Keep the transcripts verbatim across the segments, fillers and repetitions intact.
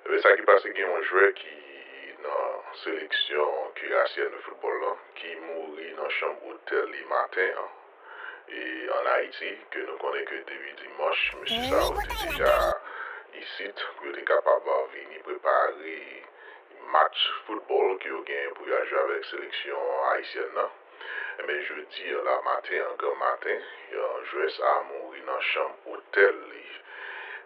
Ebyen, sa ki pase, gen yon jwè ki nan seleksyon kirasyèn de foutbòl lan ki mouri nan chanm otèl li maten an. E ann Ayiti, ke nou konnen ke depi dimanch, mesye sa yo te deja isit pou yo te kapab vini prepare match foutbòl ke yo gen pou y al jwe avèk seleksyon ayisyèn nan. Ebyen, jodi a la maten an, gran maten, jwè sa a mouri nan chanm otèl li.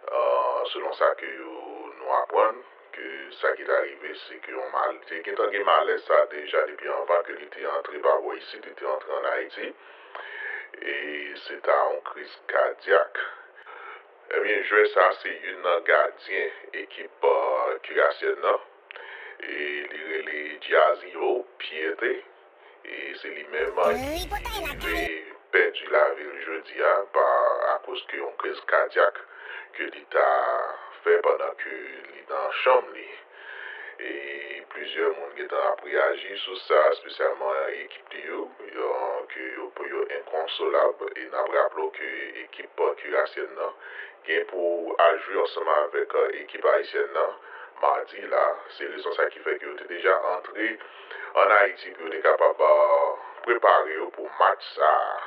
Ah, selon sa ke yo, nou aprann, ke sa ki ta rive, se ke yon mal, te gentan gen malèz sa deja depi anvan ke li te antre pa bò isit, li te antre ann Ayiti. E se ta yon kriz kadyak. Ebyen, jwè sa, se youn nan gadyen ekip, ah, kirasyèn nan. E li rele Giazio Pietri. E se li menm ki rive pèdi lavi l jodi a pa akoz ke yon kriz kadyak ke li ta fè pandan ke li nan chanm li. E plizyè moun gentan ap reyaji sou sa, espesyalman ekip li yo, yo, ke yo, pou yo enkonsolab. E n ap raple w ke ekip kirasyèn nan gen pou al jwe ansanm avèk, eh, ekip ayisyèn nan madi la. Se rezon sa ki fè ke yo te deja antre ann Ayiti pou yo te kapab, eh, prepare yo pou match sa a.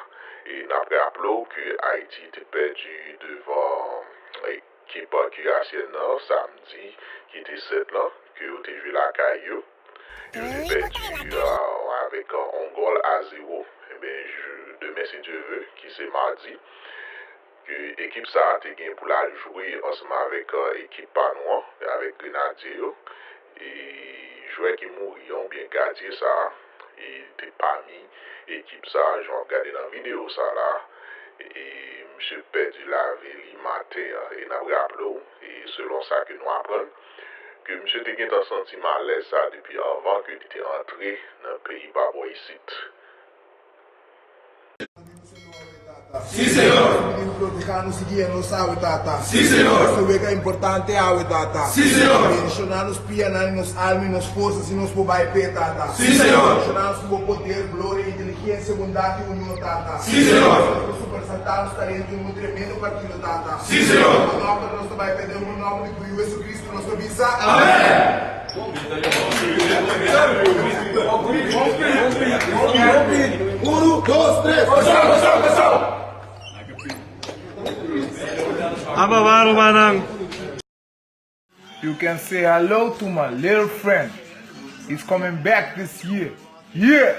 E n ap raple w ke Ayiti te pèdi devan, eh, ekip kirasyèn nan samdi ki te sèt lan, ke yo te jwe lakay yo. Yo te pèdi, eh, avèk, eh, yon gòl a zewo. Ebyen, demen, si Dye ve, ki se madi, ke ekip sa a te gen pou l al jwe ansanm avèk, eh, ekip pa nou an, avèk Grenadye yo. E jwè ki mouri an, oubyen gadyen sa a, e te pami ekip sa a, jan w ap gade nan videyo sa la. E misye pèdi lavi li maten an. E n ap raple w, e selon sa ke nou aprann, ke misye te gentan santi malèz sa depi anvan ke li te antre nan peyi pa bò isit. Sí, señor. Proteja nos y guía nos, sabe, tata. Sí, señor. Esta wega importante, awe, tata. Sí, señor. Menciona nos pia, nani nos alma y nos fuerza, si nos por bai pe, tata. Sí, señor. Menciona nos por poder, gloria, inteligencia, bondad y unión, tata. Sí, señor. Nos por resaltar nos talento en un tremendo partido, tata. Sí, señor. Nos por nos bai pe, en el nombre de Cristo Jesucristo. Amèn! Unu, dos, tres. Apa baru, Manang? You can say hello to my little friend. He's coming back this year. Yeah,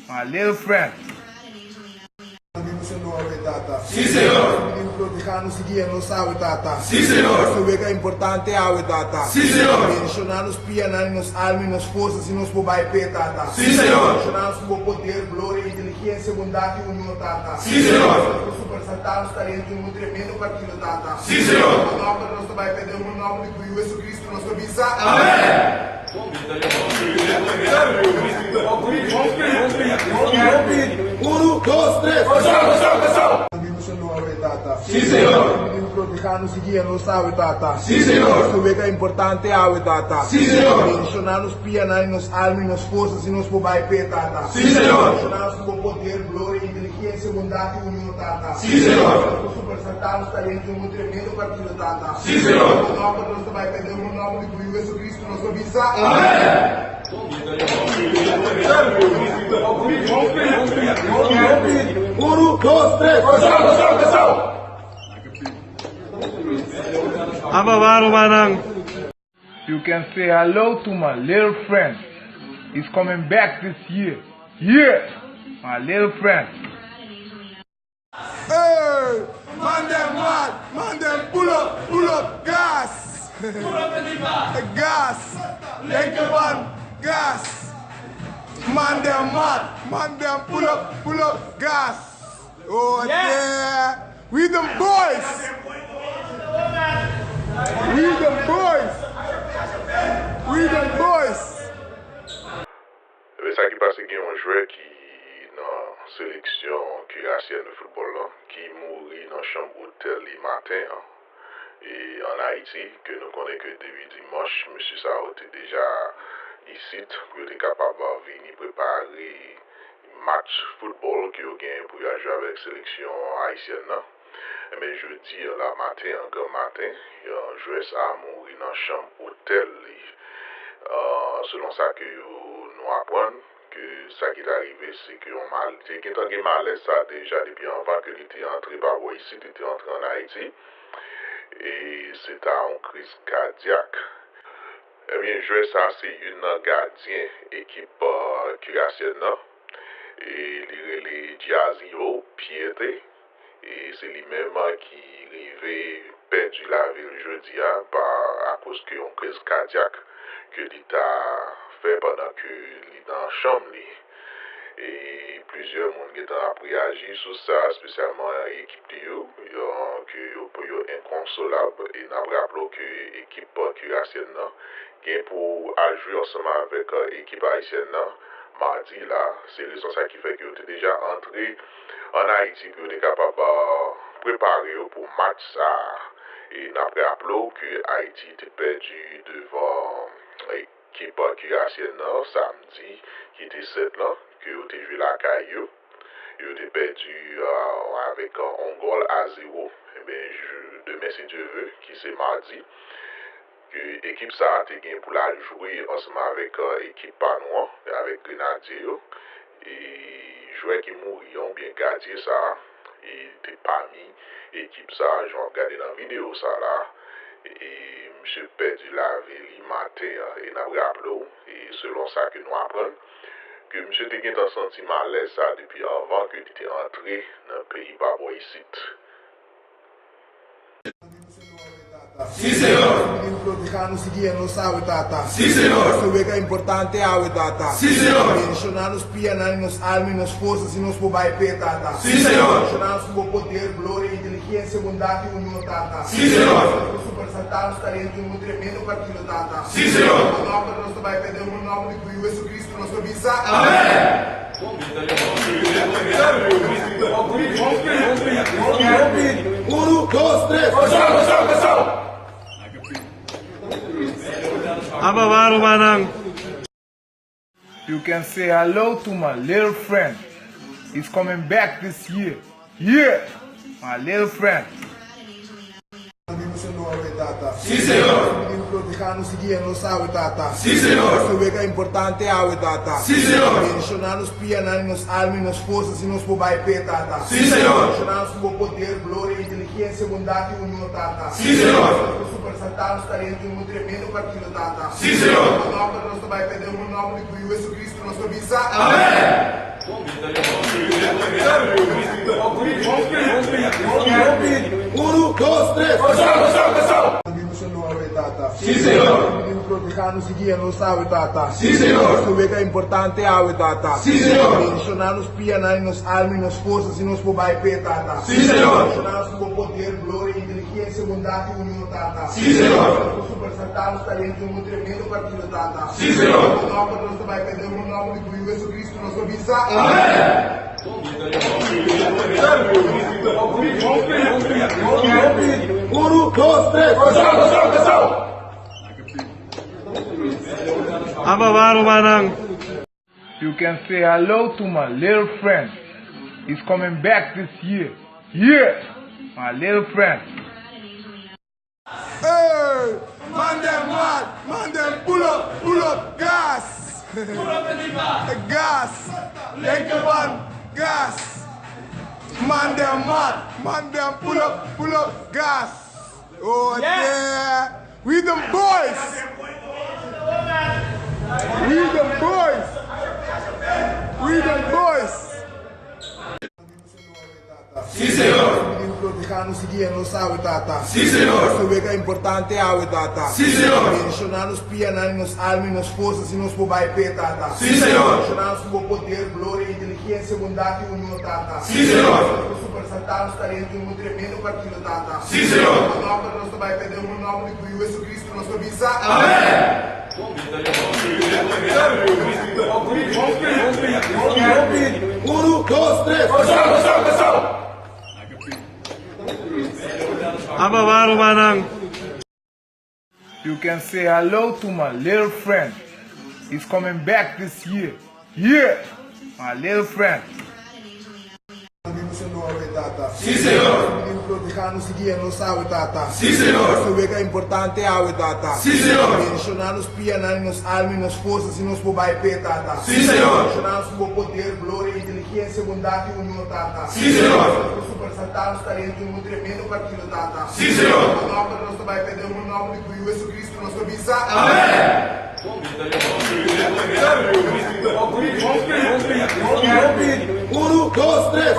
my little friend. Sí, señor. Proteja nos y guía nos, sabe, tata. Sí, señor. Esta wega importante, awe, tata. Sí, señor. Menciona nos pia, nani nos alma y nos fuerza, si nos por bai pe, tata. Sí, señor. Menciona nos por poder, gloria, inteligencia, bondad y unión, tata. Sí, señor. Nos por resaltar nos talento en un tremendo partido, tata. Sí, señor. Nos por bai pe, en el nombre de Cristo Jesucristo. Amèn! Unu, dos, tres. Sí, señor. Proteja nos y guía nos, sabe, tata. Sí, señor. Esta wega importante, awe, tata. Sí, señor. Menciona nos pia, nani nos alma y nos fuerza, si nos por bai pe, tata. Sí, señor. Menciona nos por poder, gloria, inteligencia, bondad y unión, tata. Sí, señor. Nos por resaltar nos talento en un tremendo partido, tata. Sí, señor. Nos por bai pe, en el nombre de Cristo Jesucristo. Amèn! Unu, dos, tres. Apa baru, Manang? You can say hello to my little friend. He's coming back this year. Yeah, my little friend. Hey, man dem mad, man dem pull up, pull up, gas. Pull up in the gas. Gas. Lincoln one, gas. Man dem mad, man dem pull up, pull up, gas. Oh, yeah. We dem boys. We dem boys. We dem boys. Ebyen, sa ki pase, gen yon jwè ki nan seleksyon kirasyèn de foutbòl lan ki mouri nan chanm otèl li maten an. E ann Ayiti, ke nou konnen ke depi dimanch, mesye sa yo te deja isit pou yo te kapab vini prepare match foutbòl ke yo genyen pou y al jwe avèk seleksyon ayisyèn nan. Ebyen, jodi a la maten an, gran maten, jwè sa a mouri nan chanm otèl. tèl li. Ah, selon sa ke yo, nou aprann, ke sa ki ta rive, se ke yon mal, te gentan gen malèz sa deja depi anvan ke li te antre pa bò isit, li te antre ann Ayiti. E se ta yon kriz kadyak. Ebyen, jwè sa se youn nan gadyen ekip, ah, Kirasyèn nan. E li rele Diazio Piete. E se li menm ki rive pèdi lavi l jodi a pa, akoz ke yon kriz kadyak ke li ta fè pandan ke li nan chanm li. E plizyè moun gentan ap reyaji sou sa, espesyalman ekip li yo, yo, ke yo, pou yo enkonsolab. E n ap raple w ke ekip Kirasyèn nan gen pou al jwe ansanm avèk, eh, ekip ayisyèn nan madi la. Se rezon sa ki fè ke yo te deja antre ann Ayiti pou yo te kapab, eh, prepare yo pou match sa a. E n ap raple w ke Ayiti te pèdi devan ekip Kirasyèn nan samdi ki te sèt lan, ke yo te jwe lakay yo. Yo te pèdi, eh, avèk, eh, yon gòl a zewo. Ebyen, demen, si Dye ve, ki se madi, ke ekip sa a te gen pou l al jwe ansanm avèk, eh, ekip pa nou an, avèk Grenadye yo. E jwè ki mouri an, oubyen gadyen sa a, e te pami ekip sa a, jan w ap gade nan videyo sa la. E misye pèdi lavi li maten an. E n ap raple w, e selon sa ke nou aprann, ke misye te gentan santi malèz sa depi anvan ke li te antre nan peyi pa bò isit. Sim, Senhor. Menino proteja-nos e guia-nos, sabe, Tata. Sim, Senhor. Sueca importante, awe, Tata. Sim, Senhor. Menciona nos pia, nani nos alma e nos forças e nos bobai pé, Tata. Sim, Senhor. Menciona nos com poder, glória, inteligência, bondade e união, Tata. Sim, Senhor. Nos representarmos talento e um tremendo partido, Tata. Sim, Senhor. Nos bobai pé, dentro do nome de Jesus Cristo, nos bebisa. Amém. Unu, dos, tres. Aba baru manang. You can say hello to my little friend. He's coming back this year. Yeah, my little friend. Sim, Senhor. Menino proteja-nos e guia-nos, sabe, Tata. Sim, Senhor. Sueca importante, awe, Tata. Sim, Senhor. Menciona nos pia, nani nos alma e nos forças e nos bobai pé, Tata. Sim, Senhor. Menciona nos com poder, glória, inteligência, bondade e união, Tata. Sim, Senhor. Nos representarmos talento e um tremendo partido, Tata. Sim, Senhor. Nos bobai pé, dentro do nome de Jesus Cristo, nos bebisa. Amém. Unu, dos, tres. Sim, Senhor. Menino proteja-nos e guia-nos, sabe, Tata. Sim, Senhor. Sueca importante, awe, Tata. Sim, Senhor. Menciona nos pia, nani nos alma e nos forças e nos bobai pé, Tata. Sim, Senhor. Menciona nos com poder, glória, inteligência, bondade e união, Tata. Sim, Senhor. Nos representarmos talento e um tremendo partido, Tata. Sim, Senhor. Nos bobai pé, dentro do nome de Jesus Cristo, nos bebisa. Amém. Unu, dos, tres. Aba baru manang. You can say hello to my little friend. He's coming back this year. Yeah, my little friend. Hey, man dem mad, man dem pull up, pull up, gas. Pull up in the gas. Gas. Yankee van, gas. Man dem mad, man dem pull up, pull up, gas. Oh, yeah. We dem boys. We dem boys. We dem boys. Sim, Senhor. Menino proteja-nos e guia-nos, sabe, Tata. Sim, Senhor. Sueca importante, awe, Tata. Sim, Senhor. Menciona nos pia, nani nos alma e nos forças e nos bobai pé, Tata. Sim, Senhor. Menciona nos com poder, glória, inteligência, bondade e união, Tata. Sim, Senhor. Nos representarmos talento e um tremendo partido, Tata. Sim, Senhor. Nos bobai pé, dentro do nome de Jesus Cristo, nos bebisa. Amém. Unu, dos, tres. Aba baru manang. You can say hello to my little friend. He's coming back this year. Yeah, my little friend. Sim, Senhor. Proteja-nos y guíanos, Awe, Tata. Sí, Señor. Nos bendicionanos, píanos y nos alma y nos fuerzas y nos probai pe, Tata. Sí, Señor. Bendicionanos por poder, gloria, inteligencia, bondad y unión, Tata. Sí, Señor. Nos presentarnos talento en un tremendo partido, Tata. Sí, Señor. Vamos a poner nuestro bai pe de un nombre de Jesucristo, nuestro bisa. Amén. Uno, dos, tres.